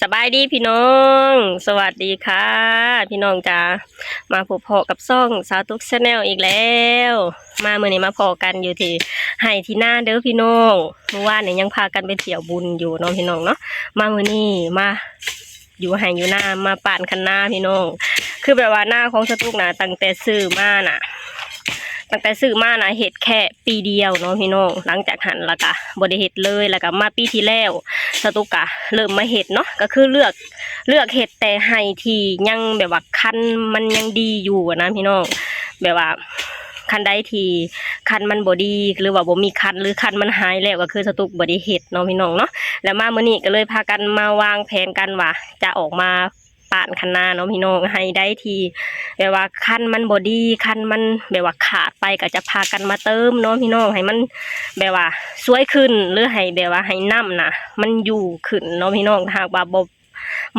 ສະບາຍດີພີ່ນ້ອງ ສະຫວັດດີຄ່ະພີ່ນ້ອງຈ້າ ມາພົບພໍ້ກັບຊ່ອງສາວຕຸກ Channel ອີກແລ້ວ. ມາມື້ນີ້ມາພໍ້ກັນຢູ່ທີ່ໄຮ່ທີ່ນາເດີພີ່ນ້ອງ. ມື້ວານນີ້ຍັງພາກັນໄປທ່ຽວບຸນຢູ່ເນາະພີ່ນ້ອງເນາະ ມາມື້ນີ້ມາຢູ່ໄຮ່ຢູ່ນາ ມາປານຄັນນາພີ່ນ້ອງ. ຄືແບບວ່ານາຂອງສາວຕຸກນະ ຕັ້ງແຕ່ຊື້ມານະ ຕັ້ງແຕ່ຊື້ມານະ ເຮັດແຄ່ ປີດຽວເນາະພີ່ນ້ອງ. ຫຼັງຈາກຫັ້ນລະກະບໍ່ໄດ້ເຮັດເລີຍ ລະກະມາປີທີ່ແລ້ວ ສາວຕຸກກະເລີ່ມມາເຮັດເນາະ ກະຄືເລືອກ ເລືອກເຮັດແຕ່ໄຮ່ທີ່ຍັງແບບວ່າຄັນມັນຍັງດີຢູ່ນະພີ່ນ້ອງ. ແບບວ່າຄັນໃດທີ່ຄັນມັນບໍ່ດີ ຫຼືວ່າບໍ່ມີຄັນ ຫຼືຄັນມັນຫາຍແລ້ວ ກະຄືສາວຕຸກບໍ່ໄດ້ເຮັດເນາະພີ່ນ້ອງເນາະ. ແລ້ວມາມື້ນີ້ກະເລີຍພາກັນມາວາງແຜນກັນວ່າຈະອອກມາ ປານຄັນນາເນາະພີ່ນ້ອງ. ໄຮ່ໃດທີ່ແບບວ່າຄັນມັນບໍ່ດີ ຄັນມັນແບບວ່າຂາດໄປ ກະຈະພາກັນມາເຕີມເນາະພີ່ນ້ອງ ໃຫ້ມັນແບບວ່າສວຍຂຶ້ນ ຫຼືໃຫ້ແບບວ່າໃຫ້ນ້ຳນະມັນຢູ່ຂຶ້ນເນາະພີ່ນ້ອງ. ຖ້າຫາກວ່າບໍ່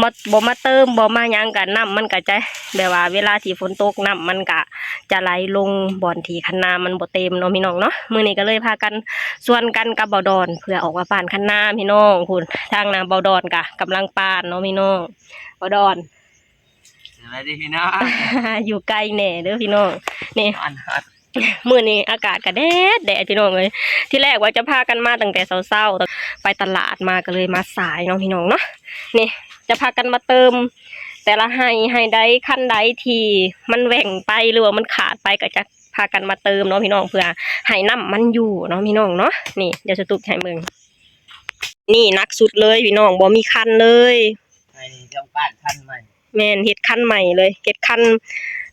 ບໍ່ ບໍ່ມາເຕີມ ບໍ່ມາຫຍັງ ກະນ້ຳມັນກະຈະແບບວ່າເວລາທີ່ຝົນຕົກ ນ້ຳມັນກະຈະໄຫຼລົງບ່ອນທີ່ຄັນນາມັນບໍ່ເຕັມເນາະພີ່ນ້ອງເນາະ. ມື້ນີ້ກະເລີຍພາກັນຊວນກັນກັບບ່າວດອນ ເພື່ອອອກມາປານຄັນນາພີ່ນ້ອງ. ພຸ້ນ ທາງນາບ່າວດອນກະກຳລັງປານເນາະພີ່ນ້ອງ. ບ່າວດອນ ສະບາຍດີພີ່ນ້ອງ ຢູ່ໄກແດ່ເດີພີ່ນ້ອງ. ນີ້ ຮ້ອນໆ ມື້ນີ້ອາກາດກະແດດແດດພີ່ນ້ອງເອີຍ. ທີແລກວ່າຈະພາກັນມາຕັ້ງແຕ່ເຊົ້າໆ ໄປຕະຫຼາດມາກະເລີຍມາສາຍເນາະພີ່ນ້ອງເນາະ. ນີ້ຈະພາກັນມາເຕີມແຕ່ລະໄຮ່ ໄຮ່ໃດຄັນໃດທີ່ມັນແຫວ່ງໄປ ຫຼືວ່າມັນຂາດໄປ ກະຈະພາກັນມາເຕີມເນາະພີ່ນ້ອງ ເພື່ອໃຫ້ນ້ຳມັນຢູ່ເນາະພີ່ນ້ອງເນາະ. ນີ້ດຽວສາວຕຸກໃຫ້ເບິ່ງ ນີ້ໜັກສຸດເລີຍພີ່ນ້ອງ ບໍ່ມີຄັນເລີຍ. ໄຮ່ນີ້ຕ້ອງປານຄັນໃໝ່ ແມ່ນ ເຮັດຄັນໃໝ່ເລີຍ ເຮັດຄັນ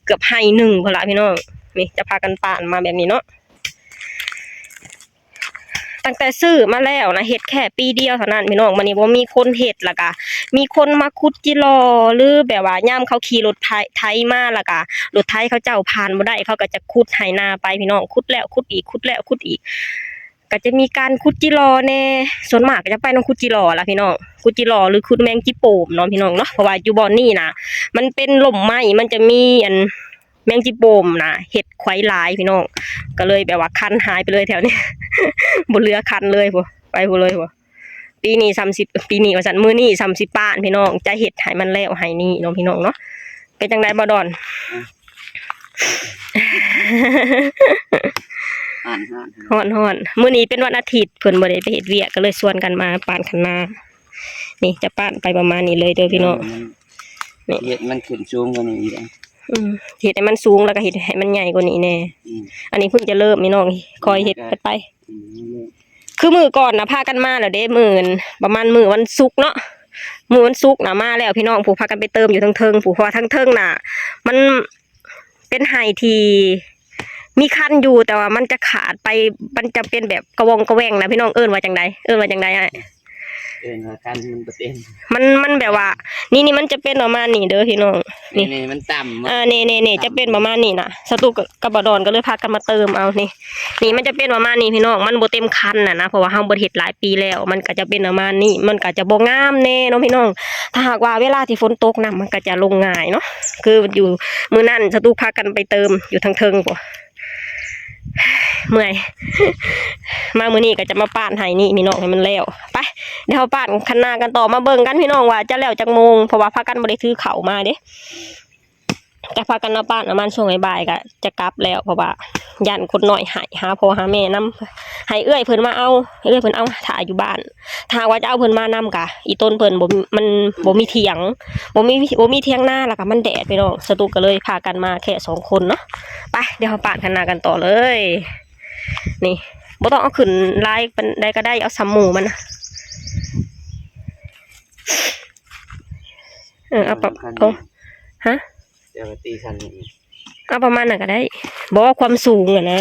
ເກືອບໄຮ່ໜຶ່ງພຸ້ນລະພີ່ນ້ອງ. ນີ້ຈະພາກັນປານມາແບບນີ້ເນາະ ຕັ້ງແຕ່ຊື້ມາແລ້ວນະ ເຮັດແຄ່ປີດຽວເທົ່ານັ້ນພີ່ນ້ອງ. ບາດນີ້ບໍ່ມີຄົນເຮັດ ລະກະມີຄົນມາຂຸດຈິລໍ ຫຼືແບບວ່າຍາມເຂົາຂີ່ລົດໄຖ ໄຖມາ ລະກະລົດໄຖເຂົາເຈົ້າຜ່ານບໍ່ໄດ້ ເຂົາກະຈະຂຸດໄຮ່ນາໄປພີ່ນ້ອງ ຂຸດແລ້ວຂຸດອີກ ຂຸດແລ້ວຂຸດອີກ. ກະຈະມີການຂຸດຈິລໍແດ່ ສ່ວນມາກກະຈະໄປນຳຂຸດຈິລໍລະພີ່ນ້ອງ ຂຸດຈິລໍ ຫຼືຂຸດແມງຈີໂປມເນາະພີ່ນ້ອງເນາະ. ເພາະວ່າຢູ່ບ່ອນນີ້ນະ ມັນເປັນລົມໄມ້ ມັນຈະມີອັນແມງຈີໂປມນະ ເຫັດຂວາຍຫຼາຍພີ່ນ້ອງ ກະເລີຍແບບວ່າຄັນຫາຍໄປເລີຍແຖວນີ້ ບໍ່ເຫຼືອຄັນເລີຍພຸ້ນ ໄປພຸ້ນເລີຍພຸ້ນ. ປີນີ້ສ່ຳຊິ ປີນີ້ວ່າຊັ້ນ ມື້ນີ້ສ່ຳຊິປານພີ່ນ້ອງ ຈະເຮັດໃຫ້ມັນແລ້ວໃຫ້ນີ້ເນາະພີ່ນ້ອງເນາະ. ເປັນຈັ່ງໃດບ່າວດອນ? ຮ້ອນໆ ຮ້ອນໆ. ມື້ນີ້ເປັນວັນອາທິດ ເພິ່ນບໍ່ໄດ້ໄປເຮັດວຽກ ກະເລີຍຊວນກັນມາປານຄັນນາ. ນີ້ຈະປານໄປປະມານນີ້ເລີຍເດີພີ່ນ້ອງ. ເອີ ມັນ ນີ້ ເຮັດມັນຂຶ້ນສູງກວ່ານີ້ອີກ. ອືມ ເຮັດໃຫ້ມັນສູງ ລະກະເຮັດໃຫ້ມັນໃຫຍ່ກວ່ານີ້ແດ່. ອືມ ອັນນີ້ເພິ່ງຈະເລີ່ມພີ່ນ້ອງ ຄ່ອຍເຮັດໄປ. ອືມ ຄືມື້ກ່ອນນະ ພາກັນມາແລ້ວເດ້ ມື້ ປະມານມື້ວັນສຸກເນາະ ມື້ວັນສຸກນະມາແລ້ວພີ່ນ້ອງ. ຜູ້ພາກັນໄປເຕີມຢູ່ເທິງໆ ຜູ້ ເພາະວ່າເທິງໆນະ ມັນເປັນໄຮ່ທີ່ມີຄັນຢູ່ ແຕ່ວ່າມັນຈະຂາດໄປ ມັນຈະເປັນແບບກະວ່ອງກະແວ່ງນະພີ່ນ້ອງ. ເອີ້ນວ່າຈັ່ງໃດ? ເອີ້ນວ່າຈັ່ງໃດອ້າຍ? ເອີ້ນວ່າຄັນມັນບໍ່ເຕັມ ມັນ ມັນແບບວ່າ ນີ້ ນີ້ມັນຈະເປັນປະມານນີ້ເດີພີ່ນ້ອງ. ນີ້ ນີ້ ນີ້ມັນຕ່ຳ ເອີ ນີ້ ນີ້ ນີ້ຈະເປັນປະມານນີ້ນະ. ສາວຕຸກ ກັບ ກັບບ່າວດອນກະເລີຍພາກັນມາເຕີມເອົານີ້. ນີ້ມັນຈະເປັນປະມານນີ້ພີ່ນ້ອງ ມັນບໍ່ເຕັມຄັນນະນະ ເພາະວ່າເຮົາບໍ່ໄດ້ເຮັດຫຼາຍປີແລ້ວ ມັນກະຈະເປັນປະມານນີ້ ມັນກະຈະບໍ່ງາມແດ່ເນາະພີ່ນ້ອງ. ຖ້າຫາກວ່າເວລາທີ່ຝົນຕົກ ນ້ຳມັນກະຈະລົງງ່າຍເນາະ. ຄືຢູ່ມື້ນັ້ນສາວຕຸກພາກັນໄປເຕີມຢູ່ທາງເທິງພຸ້ນ ເມື່ອຍ ມາມື້ນີ້ກະຈະມາປານໄຮ່ນີ້ພີ່ນ້ອງ ໃຫ້ມັນແລ້ວ. ໄປ ດຽວເຮົາປານຄັນນາກັນຕໍ່ ມາເບິ່ງກັນພີ່ນ້ອງວ່າຈະແລ້ວຈັກໂມງ ເພາະວ່າພາກັນບໍ່ໄດ້ຖືເຂົ້າມາເດ້. ກະພາກັນມາປານປະມານຊ່ວງບ່າຍໆ ກະຈະກັບແລ້ວ ເພາະວ່າຢ້ານຄົນນ້ອຍໄຫ້ ຫາພໍ່ຫາແມ່ນຳ ໃຫ້ເອື້ອຍເພິ່ນມາເອົາ ເອື້ອຍເພິ່ນເອົາຖ້າຢູ່ບ້ານ. ຖ້າຫາກວ່າຈະເອົາເພິ່ນມານຳກະ ອີ່ຕົນເພິ່ນບໍ່ ມັນບໍ່ມີຖຽງ ບໍ່ມີ ບໍ່ມີຖຽງນາ ລະກະມັນແດດພີ່ນ້ອງ. ສາວຕຸກກະເລີຍພາກັນມາແຄ່ສອງຄົນເນາະ. ໄປ ດຽວເຮົາປານຄັນນາກັນຕໍ່ເລີຍ. ນີ້ ບໍ່ຕ້ອງເອົາຂຶ້ນຫຼາຍປານໃດກະໄດ້ ເອົາສ່ຳໝູ່ມັນນະ. ເອີ ເອົາປະ ເອົາ ຮະ? ເອົາປະມານນັ້ນກະໄດ້ ບໍ່ ຄວາມສູງຫັ້ນນະ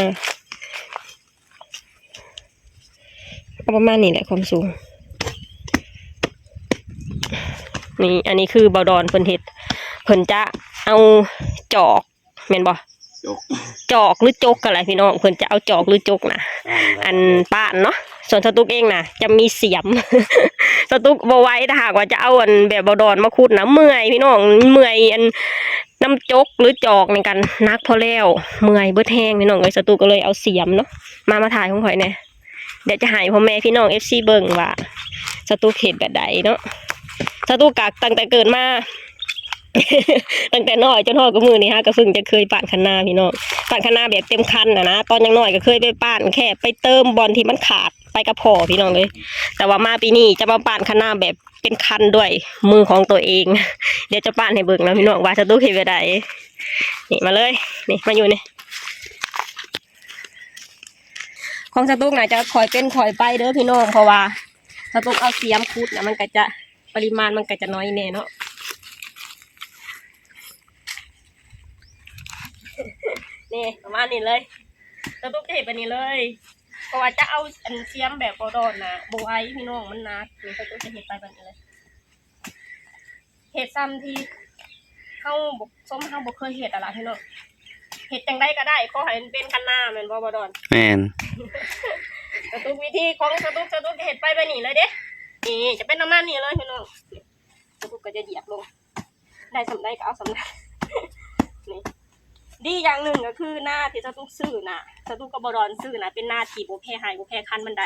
ເອົາປະມານນີ້ແຫຼະ ຄວາມສູງ. ນີ້ ອັນນີ້ຄືບ່າວດອນເພິ່ນເຮັດ ເພິ່ນຈະເອົາຈອກ ແມ່ນບໍ່? ຈອກ ຈອກຫຼືຈົກຫັ້ນແຫຼະພີ່ນ້ອງ ເພິ່ນຈະເອົາຈອກຫຼືຈົກນະ ອັນປານເນາະ. ສ່ວນສາວຕຸກເອງນະ ຈະມີສຽມ ສາວຕຸກບໍ່ໄຫວ ຖ້າຫາກວ່າຈະເອົາອັນແບບບ່າວດອນມາຂຸດນະ ເມື່ອຍພີ່ນ້ອງ ເມື່ອຍ ອັນນຳຈົກຫຼືຈອກນີ້ກະໜັກພໍແລ້ວ ເມື່ອຍເບິດແຮງພີ່ນ້ອງເອີຍ. ສາວຕຸກກະເລີຍເອົາສຽມເນາະ ມາ ມາຖ່າຍຂອງຂ້ອຍແດ່. ດຽວຈະໃຫ້ພໍ່ແມ່ພີ່ນ້ອງເອັຟຊີເບິ່ງວ່າສາວຕຸກເຮັດແບບໃດເນາະ. ສາວຕຸກກະຕັ້ງແຕ່ເກີດມາ ຕັ້ງແຕ່ນ້ອຍຈົນຮອດທຸກມື້ນີ້ ຫາກະເພິ່ງຈະເຄີຍປ້ານຄັນນາພີ່ນ້ອງ, ປ້ານຄັນນາແບບເຕັມຄັນຫັ້ນນະ. ຕອນຍັງນ້ອຍກະເຄີຍໄປປ້ານແຄບ ໄປເຕີມບ່ອນທີ່ມັນຂາດ ໄປກັບພໍ່ພີ່ນ້ອງເອີຍ. ແຕ່ວ່າມາປີນີ້ຈະມາປ້ານຄັນນາແບບເປັນຄັນດ້ວຍມືຂອງຕົວເອງ. ດຽວຈະປ້ານໃຫ້ເບິ່ງນະພີ່ນ້ອງ ວ່າສາວຕຸກເຮັດແບບໃດ. ນີ້ມາເລີຍ ນີ້ມາຢູ່ນີ້. ຂອງສາວຕຸກນະຈະຄ່ອຍເປັນຄ່ອຍໄປເດີພີ່ນ້ອງ ເພາະວ່າສາວຕຸກເອົາສຽມຂຸດນະ ມັນກະຈະ ປະລິມານມັນກະຈະໜ້ອຍແດ່ເນາະ. ນີ້ປະມານນີ້ເລີຍ ສາວຕຸກຈະເຮັດແບບນີ້ເລີຍ ເພາະວ່າຈະເອົາອັນສຽມແບບບໍ່ດອນນະ ບໍ່ໄຫວພີ່ນ້ອງ ມັນໜັກ. ນີ້ສາວຕຸກຈະເຮັດໄປແບບນີ້ເລີຍ ເຮັດຊ່ຳທີ່ເຮົາບໍ່ ສົມເຮົາບໍ່ເຄີຍເຮັດຫັ້ນລະພີ່ນ້ອງ. ເຮັດຈັ່ງໃດກະໄດ້ ຂໍໃຫ້ມັນເປັນຄັນນາ ແມ່ນບໍ່ ບໍ່ດອນ? ແມ່ນ. ສາວຕຸກ ວິທີຂອງສາວຕຸກ ສາວຕຸກຈະເຮັດໄປແບບນີ້ເລີຍເດ້. ນີ້ຈະເປັນປະມານນີ້ເລີຍພີ່ນ້ອງ. ສາວຕຸກກະຈະຢຽບລົງ ໄດ້ສ່ຳໃດກະເອົາສ່ຳນັ້ນ. ນີ້ ດີຢ່າງໜຶ່ງກະຄືນາທີ່ສາວຕຸກຊື້ນະ ສາວຕຸກກັບບໍ່ດອນຊື້ນະ ເປັນນາທີ່ບໍ່ແຜ່ໄຮ່ບໍ່ແຜ່ຄັນປານໃດ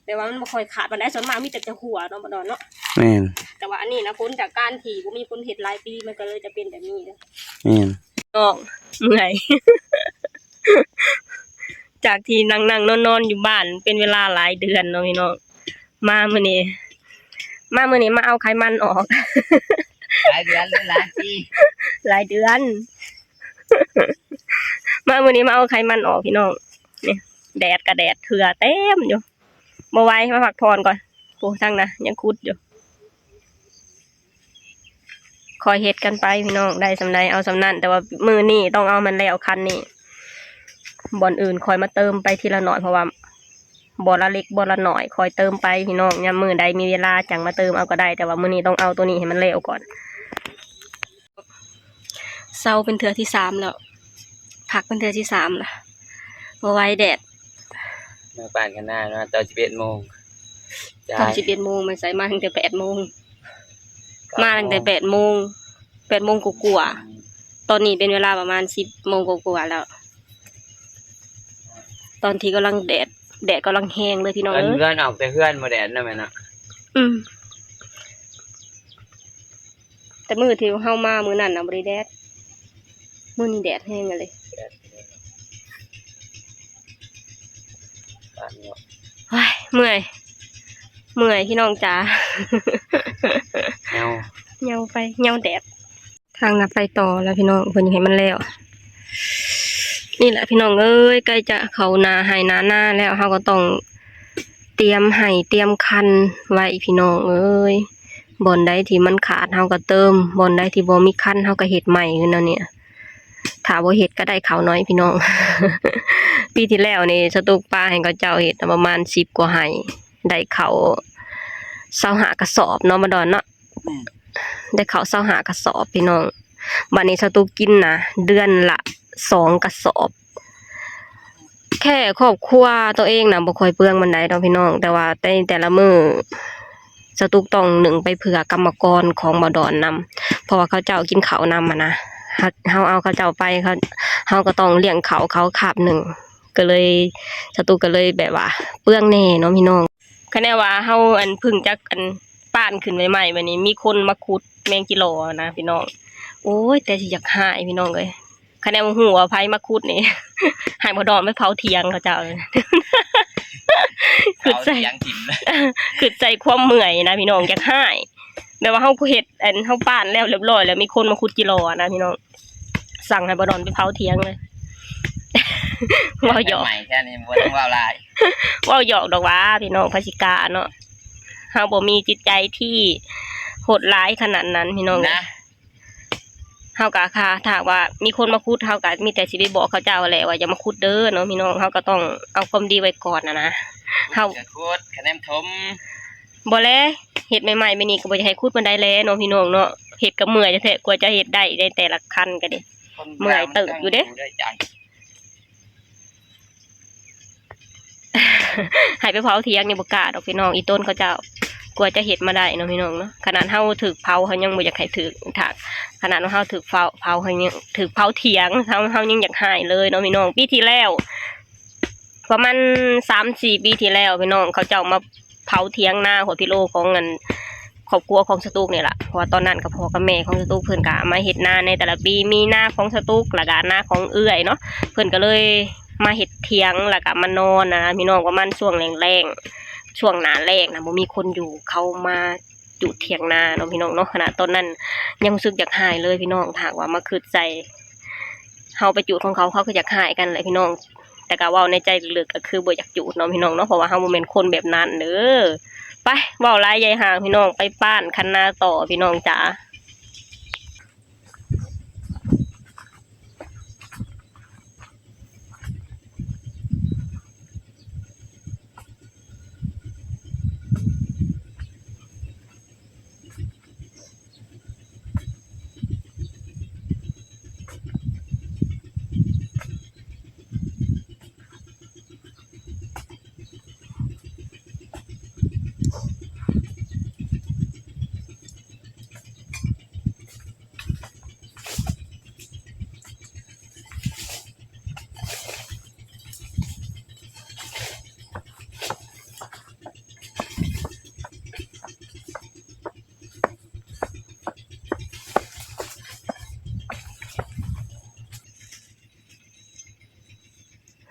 ແບບວ່າມັນບໍ່ຄ່ອຍຂາດປານໃດ ສ່ວນມາກມີແຕ່ຈະຮົ່ວເນາະ ບໍ່ດອນເນາະ. ແມ່ນ. ແຕ່ວ່າອັນນີ້ນະ ຜົນຈາກການທີ່ບໍ່ມີຄົນເຮັດຫຼາຍປີ ມັນກະເລີຍຈະເປັນແບບນີ້ເດີ. ແມ່ນ. ນ້ອງເມື່ອຍ ຈາກທີ່ນັ່ງໆນອນໆຢູ່ບ້ານເປັນເວລາຫຼາຍເດືອນເນາະພີ່ນ້ອງ ມາມື້ນີ້ ມາມື້ນີ້ມາເອົາໄຂມັນອອກ. ຫຼາຍເດືອນ ຫຼື ຫຼາຍປີ? ຫຼາຍເດືອນ. ມາມື້ນີ້ມາເອົາໄຂມັນອອກພີ່ນ້ອງ. ນີ້ ແດດກະແດດ ເຫື່ອເຕັມຢູ່ ບໍ່ໄຫວ ມາພັກຜ່ອນກ່ອນ. ໂອ້ ທາງນະຍັງຂຸດຢູ່. ຄ່ອຍເຮັດກັນໄປພີ່ນ້ອງ ໄດ້ສ່ຳໃດເອົາສ່ຳນັ້ນ ແຕ່ວ່າມື້ນີ້ຕ້ອງເອົາມັນແລ້ວຄັນນີ້ ບ່ອນອື່ນຄ່ອຍມາເຕີມໄປທີລະໜ້ອຍ ເພາະວ່າບໍ່ລະເລັກບໍ່ລະໜ້ອຍ ຄ່ອຍເຕີມໄປພີ່ນ້ອງ. ຍາມມື້ໃດມີເວລາຈັ່ງມາເຕີມເອົາກະໄດ້ ແຕ່ວ່າມື້ນີ້ຕ້ອງເອົາໂຕນີ້ໃຫ້ມັນແລ້ວກ່ອນ. ເຊົາເປັນເທື່ອທີສາມແລ້ວ ພັກເປັນເທື່ອທີສາມລະ ບໍ່ໄຫວແດດ. ມາປ້ານຄັນນາມາຕອນສິບເອັດໂມງ ຕອນສິບເອັດໂມງ ມາໃສ ມາຕັ້ງແຕ່ແປດໂມງ ມາຕັ້ງແຕ່ແປດໂມງ ແປດໂມງກວ່າໆ. ຕອນນີ້ເປັນເວລາປະມານສິບໂມງກວ່າໆແລ້ວ ຕອນທີ່ກຳລັງແດດ ແດດກຳລັງແຮງເລີຍພີ່ນ້ອງເອີຍ. ເຮືອນ ອອກແຕ່ເຮືອນບໍ່ແດດນະແມ່ນເນາະ. ອືມ. ແຕ່ມື້ທີ່ເຮົາມາມື້ນັ້ນນະບໍ່ໄດ້ແດດ ມື້ນີ້ແດດແຮງອີ່ຫຼີ. ໂອ້ຍ ເມື່ອຍ ເມື່ອຍພີ່ນ້ອງຈ໋າ ເຫຍົາ ເຫຍົາໄປ ເຫຍົາແດດ. ທາງນະໄປຕໍ່ແລ້ວພີ່ນ້ອງ ເພິ່ນຢາກໃຫ້ມັນແລ້ວ. ນີ້ແຫຼະພີ່ນ້ອງເອີຍ ໃກ້ຈະເຂົ້າໜ້າໄຮ່ໜ້ານາແລ້ວ ເຮົາກະຕ້ອງຕຽມໄຮ່ຕຽມຄັນໄວ້ພີ່ນ້ອງເອີຍ. ບ່ອນໃດທີ່ມັນຂາດເຮົາກະເຕີມ ບ່ອນໃດທີ່ບໍ່ມີຄັນເຮົາກະເຮັດໃໝ່ຄືແນວນີ້. ຖ້າບໍ່ເຮັດກະໄດ້ເຂົ້າໜ້ອຍພີ່ນ້ອງ. ປີທີ່ແລ້ວນີ້ສາວຕຸກປະໃຫ້ເຂົາເຈົ້າເຮັດປະມານສິບກວ່າໄຮ່ ໄດ້ເຂົ້າຊາວຫ້າກະສອບເນາະ ມາດອນເນາະ. ອືມ. ໄດ້ເຂົ້າຊາວຫ້າກະສອບພີ່ນ້ອງ. ບາດນີ້ສາວຕຸກກິນນະ ເດືອນລະສອງກະສອບ. ແຄ່ຄອບຄົວໂຕເອງນະບໍ່ຄ່ອຍເປືອງປານໃດດອກພີ່ນ້ອງ ແຕ່ວ່າໃນແຕ່ລະມື້ສາວຕຸກຕ້ອງໜຶ້ງໄປເພື່ອກຳມະກອນຂອງບໍ່ດອນນຳ ເພາະວ່າເຂົາເຈົ້າກິນເຂົ້ານຳຫັ້ນນະ. ເຮົາ ເຮົາເອົາເຂົາເຈົ້າໄປ ເຮົາ ເຮົາກະຕ້ອງລ້ຽງເຂົ້າເຂົາຄາບໜຶ່ງ ກະເລີຍ ສາວຕຸກກະເລີຍແບບວ່າເປືອງແດ່ເນາະພີ່ນ້ອງ. ຄະແນນວ່າເຮົາ ອັນ ເພິ່ງຈັກ ອັນ ປ້ານຂຶ້ນໃໝ່ໆ ບາດນີ້ມີຄົນມາຂຸດແມງຈີຫຼໍ່ນະພີ່ນ້ອງ. ໂອ້ຍ ແຕ່ຊິຢາກຮ້າຍພີ່ນ້ອງເອີຍ. ຄະແນນວ່າຮູ້ວ່າໃຜມາຂຸດນີ້ ໃຫ້ບໍ່ດອນໄປເຜົາຖຽງເຂົາເຈົ້າ. ຄຶດໃສ່ ເຜົາຖຽງຖິ້ມ ຄຶດໃສ່ຄວາມເມື່ອຍນະພີ່ນ້ອງ ຢາກຮ້າຍ. ແບບວ່າເຮົາເຮັດ ອັນ ເຮົາປ້ານແລ້ວລຽບລ້ອຍແລ້ວ ມີຄົນມາຂຸດຈີຫຼໍ່ນະພີ່ນ້ອງ. ສັ່ງໃຫ້ບໍ່ດອນໄປເຜົາຖຽງເລີຍ. ເວົ້າຫຍອກ ໃໝ່ແທ້ນີ້ບໍ່ຕ້ອງເວົ້າຫຼາຍ ເວົ້າຫຍອກດອກຫວາພີ່ນ້ອງ ໃຜຊິກ້າເນາະ. ເຮົາບໍ່ມີຈິດໃຈທີ່ໂຫດຮ້າຍຂະໜາດນັ້ນພີ່ນ້ອງເອີຍ. ເຮົາກະ ຖ້າ ຖ້າຫາກວ່າມີຄົນມາຂຸດ ເຮົາກະມີແຕ່ຊິໄປບອກເຂົາເຈົ້າຫັ້ນແຫຼະວ່າຢ່າມາຂຸດເດີເນາະພີ່ນ້ອງ. ເຮົາກະຕ້ອງເອົາຄວາມດີໄວ້ກ່ອນຫັ້ນນະ. ເຮົາ ຂຸດກະຂຸດ ຄະແນນຖົມ ບໍ່ແລ ເຮັດໃໝ່ໆ ແບບນີ້ກະບໍ່ຢາກໃຫ້ຂຸດປານໃດແຫຼະເນາະພີ່ນ້ອງເນາະ. ເຮັດກະເມື່ອຍແທ້ໆ ກວ່າຈະເຮັດໄດ້ໃນແຕ່ລະຄັນກະດີ ເມື່ອຍເຕີບຢູ່ເດ້. ໃຫ້ໄປເຜົາຖຽງນີ້ບໍ່ກ້າດອກພີ່ນ້ອງ ອີ່ຕົນເຂົາເຈົ້າ ກວ່າຈະເຮັດມາໄດ້ເນາະພີ່ນ້ອງເນາະ. ຂະໜາດເຮົາຖືກເຜົາ ເຮົາຍັງບໍ່ຢາກໃຫ້ຖືກ ຖ້າຂະໜາດວ່າເຮົາຖືກເຜົາ ເຮົາຍັງຖືກເຜົາຖຽງ ເຮົາ ເຮົາຍັງຢາກຮ້າຍເລີຍເນາະພີ່ນ້ອງ. ປີທີ່ແລ້ວ ປະມານສາມສີ່ປີທີ່ແລ້ວພີ່ນ້ອງ ເຂົາເຈົ້າມາເຜົາຖຽງນາຫົວພິໂລຂອງ ອັນ ອບຄົວຂອງສະຕຸກນີ້ລະ ເພາະວ່າຕອນນັ້ນກໍພໍ່ກັບແມ່ຂອງສະຕຸກເພິ່ນກໍມາເຮັດນາໃນແຕ່ລະປີ ມີນາຂອງສະຕຸກ ແລ້ວກໍນາຂອງເອື້ອຍເນາະ ເພິ່ນກໍເລີຍມາເຮັດຖຽງ ແລ້ວກໍມານອນນະ ພີ່ນ້ອງ ປະມານຊ່ວງແລ້ງໆ ຊ່ວງໜ້າແລ້ງນະ ບໍ່ມີຄົນຢູ່ ເຂົາມາ ຈູດຖຽງນາເນາະພີ່ນ້ອງເນາະ. ຂະນະຕອນນັ້ນຍັງຮູ້ສຶກຢາກຮ້າຍເລີຍພີ່ນ້ອງ ຖ້າຫາກວ່າມາຄິດໃສ່ ເຮົາໄປຈູດຂອງເຂົາ ເຂົາກໍຢາກຮ້າຍກັນແຫຼະພີ່ນ້ອງ ແຕ່ກໍເວົ້າໃນໃຈເລິກໆ ກໍຄືບໍ່ຢາກຈູດເນາະພີ່ນ້ອງເນາະ ເພາະວ່າເຮົາບໍ່ແມ່ນຄົນແບບນັ້ນເດີ. ໄປ ເວົ້າຫຼາຍຢ່າໃຫ້ຫ່າງພີ່ນ້ອງ ໄປປ້ານຄັນນາຕໍ່ພີ່ນ້ອງຈ໋າ.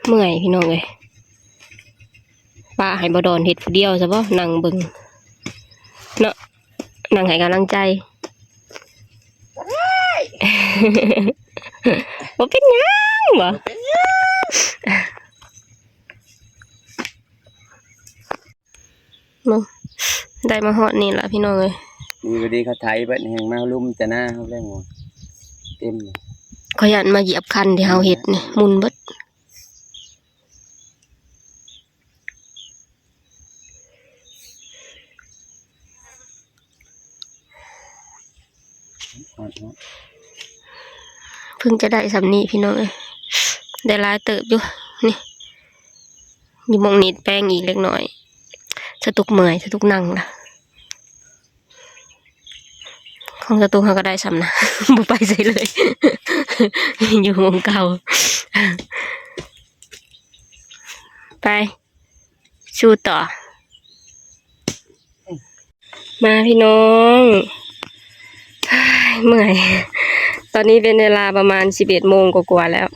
ເມື່ອຍພີ່ນ້ອງເອີຍ ປະໃຫ້ບໍ່ດອນເຮັດຜູ້ດຽວຊະບໍ ນັ່ງເບິ່ງເນາະ ນັ່ງໃຫ້ກຳລັງໃຈ. ບໍ່ເປັນຫຍັງບໍ? ບໍ່ເປັນຫຍັງ. ເບິ່ງ ໄດ້ມາຮອດນີ້ລະພີ່ນ້ອງເອີຍ ນີ້ພໍດີເຂົາໄຖເບິດ ແຮ່ງມາລຸມຈະນາເຮົາແລ້ວ ເຕັມ. ຂ້ອຍຢ້ານມາຢຽບຄັນທີ່ເຮົາເຮັດນີ້ ໝຸ່ນເບິດ. ເພິ່ງຈະໄດ້ສ່ຳນີ້ພີ່ນ້ອງເອີຍ ໄດ້ຫຼາຍເຕີບຢູ່ນີ້ ຢູ່ໝ່ອງນີ້ແປງອີກເລັກນ້ອຍ. ສະຕຸກເມື່ອຍ ສະຕຸກນັ່ງລະ ຂອງສະຕຸກເຮົາກໍໄດ້ສ່ຳນະ ບໍ່ໄປໃສເລີຍ ຢູ່ໝ່ອງເກົ່າ. ໄປ ສູ້ຕໍ່ ມາພີ່ນ້ອງ ເມື່ອຍ ຕອນນີ້ເປັນເວລາປະມານສິບເອັດໂມງກວ່າໆແລ້ວ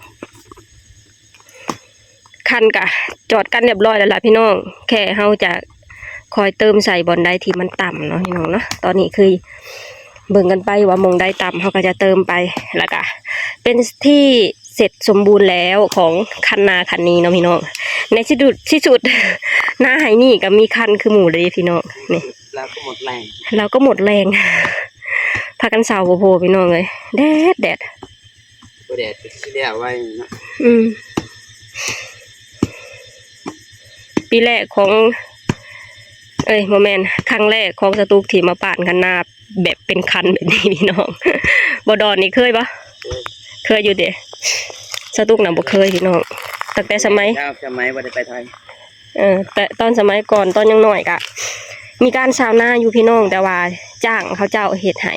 ຄັນກະຈອດກັນຮຽບຮ້ອຍແລ້ວລະພີ່ນ້ອງ ແຄ່ເຮົາຈະຄອຍເຕີມໃສ່ບ່ອນໃດທີ່ມັນຕ່ຳເນາະພີ່ນ້ອງເນາະ. ຕອນນີ້ຄືເບິ່ງກັນໄປວ່າໝ່ອງໃດຕ່ຳ ເຮົາກໍຈະເຕີມໄປ ແລ້ວກະເປັນທີ່ ເສັດສົມບູນແລ້ວຂອງຄັນນາຄັນນີ້ເນາະພີ່ນ້ອງ. ໃນທີ່ສຸດ ທີ່ສຸດ ນາໄຮ່ນີ້ກໍມີຄັນຄືໝູ່ເລີຍພີ່ນ້ອງ ນີ້ ລາວກໍໝົດແຮງ ລາວກໍໝົດແຮງ ພາກັນເຊົາບໍ່ພໍພີ່ນ້ອງເອີຍ ແດດ ແດດ ບໍ່ແດດກໍຊິແລ້ວໄວເນາະ. ອືມ ປີແລກຂອງ ເອີຍ ບໍ່ແມ່ນ ຄັ້ງແລກຂອງສະຕຸກທີ່ມາປານຄັນນາ ແບບເປັນຄັນແບບນີ້ພີ່ນ້ອງ. ບໍ່ດອນນີ້ເຄີຍບໍ່? ເຄີຍ ເຄີຍຢູ່ເດ. ສະຕຸກນະບໍ່ເຄີຍພີ່ນ້ອງ ຕັ້ງແຕ່ສະໄໝ ສະໄໝບໍ່ໄດ້ໄປໄທ ເອີ ແຕ່ຕອນສະໄໝກ່ອນ ຕອນຍັງນ້ອຍກະມີການຊາວນາຢູ່ພີ່ນ້ອງ ແຕ່ວ່າຈ້າງເຂົາເຈົ້າເຮັດໃຫ້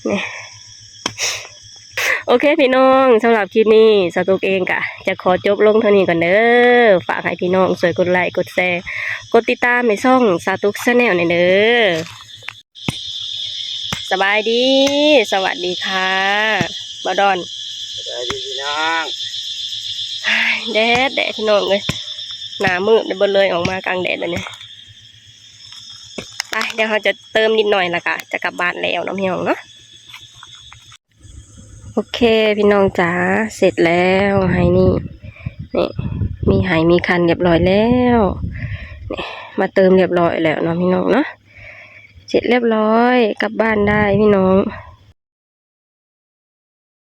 ນີ້. ໂອເຄພີ່ນ້ອງ ສຳລັບຄລິບນີ້ ສາວຕຸກເອງກະຈະຂໍຈົບລົງເທົ່ານີ້ກ່ອນເດີ. ຝາກໃຫ້ພີ່ນ້ອງຊ່ວຍກົດໄລ ກົດແຊ ກົດຕິດຕາມໃຫ້ຊ່ອງສາວຕຸກ Channel ແດ່ເດີ. ສະບາຍດີ ສະຫວັດດີຄ່ະ ບ່າວດອນ. ສະບາຍດີພີ່ນ້ອງ. ແດດ ແດດພີ່ນ້ອງເອີຍ ໜ້າມືດໄດ້ເບິດເລີຍ ອອກມາກາງແດດແບບນີ້. ໄປ ດຽວເຮົາຈະເຕີມນິດໜ້ອຍ ແລ້ວກະຈະກັບບ້ານແລ້ວເນາະພີ່ນ້ອງເນາະ. ໂອເຄພີ່ນ້ອງຈ໋າ ເສັດແລ້ວໄຮ່ນີ້ ນີ້ ມີໄຮ່ມີຄັນຮຽບຮ້ອຍແລ້ວ ນີ້ ມາເຕີມຮຽບຮ້ອຍແລ້ວເນາະພີ່ນ້ອງເນາະ. ເສັດຮຽບຮ້ອຍ ກັບບ້ານໄດ້ພີ່ນ້ອງ.